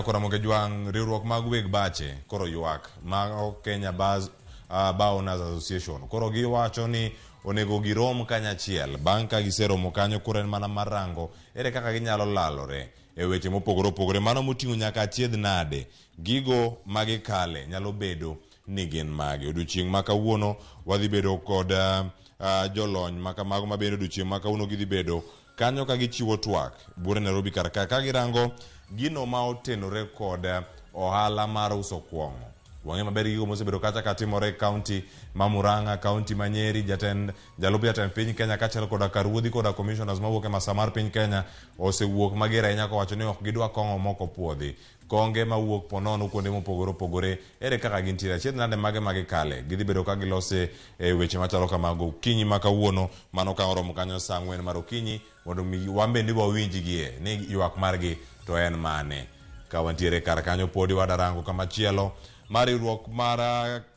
Ramogi Jwang' riwruok mag weg bache koro ywak mago Kenya Bars, Bar Owners Association koro giwacho ni onego girom kanyachiel bang' ka giseromo kanyo koro en mana mar rango ere kaka ginyalo lalore e weche mopogore opogore mano moting'o nyaka achiedh nade gigo ma gikale nyalo bedo ni gin mage. Odiochieng' ma kawuono wadhi bedo kod jolony ma kamago ma bende odiochieng' ma kawuono gidhi bedo kanyo ka gichiwo twak buore Nairobi kar ka ka girango gino ma otenore kod ohala mar uso kuong'o. Wang'e maber gigo mosebedo kacha ka timore e kaunti ma Murang'a, kaunti ma Nyeri, jatend jalup jatend piny Kenya kaachiel koda ka ruodhi koda commissioners mawuok e masa mar piny Kenya osewuok mager ahinya kowacho ni ok gidwa kong'o mok opuodhi. Konge mawuok ponono kuonde mopogore opogore ere kaka gintiere achiedh nade mage ma gikale gidhi bedo ka gilose e weche machalo kamago okinyi ma kawuono mano ka oromo kanyo saa ang'wen mar okinyi mondo mi wan bende wawinjgie ni ywak margi to en mane ka wantiere kar kanyo podi wadarango kamachielo mar riwruok mar.